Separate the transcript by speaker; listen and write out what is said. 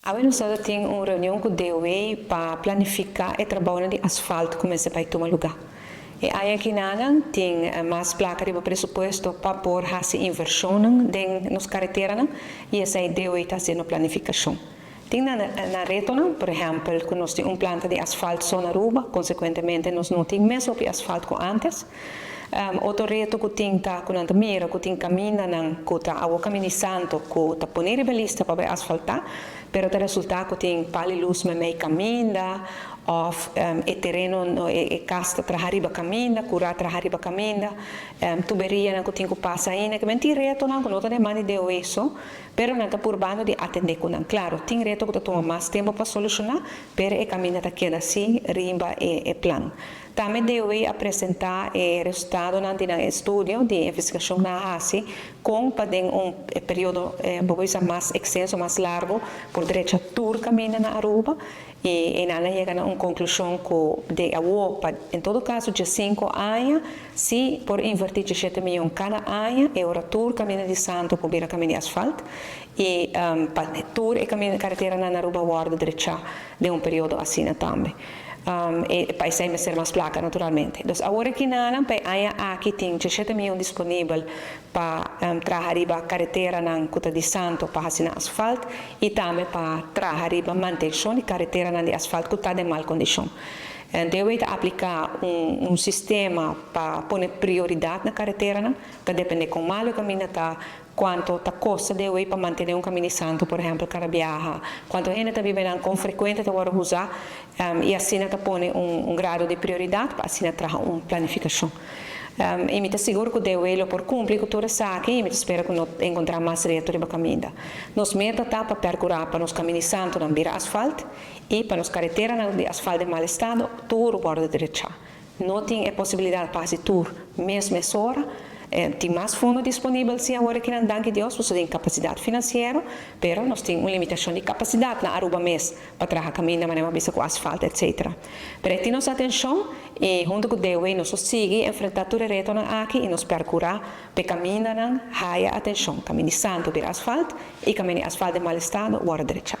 Speaker 1: Awe nos tin un reunion ku DOW pa planifiká e trabou di asfalt ku mester bai tuma lugá. E akinan tin mas plaka di presupuesto pa por hasi invershon den nos karetera i esei DOW ta hasiendo planifikashon. Tin na reto, por ehèmpel, ku nos tin un planta di asfalt so na Aruba, konsekuentemente nos no tin mes asfalt ku antes. Otro reto ku tin ta ku nan mira ku tin kamindanan ku ta awo kaminda santu ku ta pone riba lista pa asfaltá, pero ta resultá ku tin pal'i lus meimei kaminda òf e tereno no, e kas ta traha riba kaminda, kurá traha riba kaminda, tuberianan ku tin ku pasa ainda, ke men tin retonan ku no ta demanda di DOW so, pero nan ta purbando di atendé ku nan. Klaro, tin reto ku ta tuma mas tempu pa solushoná, pero e kaminda ta keda asina riba e plan. Tambe DOW a presentá e resultadonan di estudio di investigashon nan a hasi kon pa den un periodo mas ekstenso, mas largu, por drecha tur kaminda na Aruba i nan a yega na un konklushon ku di awo, en todo kaso, di 5 aña, si por invertí 7 mion kada aña, e ora tur kaminda di santu por bira kaminda di asfalt i pa tur e kaminda karetera na Aruba wòrdu drechá den un periodo asina tambe. E pa esei mester mas plaka, naturalmente. Dus awor akinan, pa aña aki tin 7 mion disponibel pa traha riba kareteranan ku ta di santu pa hasi asfalt i tambe pa traha riba mantenshon di kareteranan di asfalt ku ta den mal kondishon. DOW ta apliká un sistema pa pone prioridat na kareteranan, ta dependé kon malu e kaminda ta, kuantu ta kosta DOW pa mantené un kaminda santu, por ehèmpel, kada biaha, kuantu hende ta biba, kon frekuente ta wòrdu usá, i asina ta pone un grado di prioridat pa asina traha un planifikashon. I mi ta sigur ku DOW lo por kumpli ku tur esaki i mi ta spera ku no enkontrá mas reto riba kaminda. Nos meta ta pa perkurá pa nos kaminda santunan bira asfalt i pa nos kareteranan di asfalt den mal estado tur wòrdu drechá. No tin e posibilidat pa hasi tur mes mesora, tin mas fondo disponibel si awor akinan, danki Dios, nos tin kapasidat finansiero, pero nos tin un limitashon di kapasidat na Aruba mes pa traha kaminda manera bisa ku asfalt, etc. Pero tin nos atenshon i huntu ku DOW nos sigui enfrentá tur e retonan aki i nos perkurá pa kamindanan haya atenshon. Kaminda santu bira asfalt i kaminda asfalt den mal estado wòrdu drechá.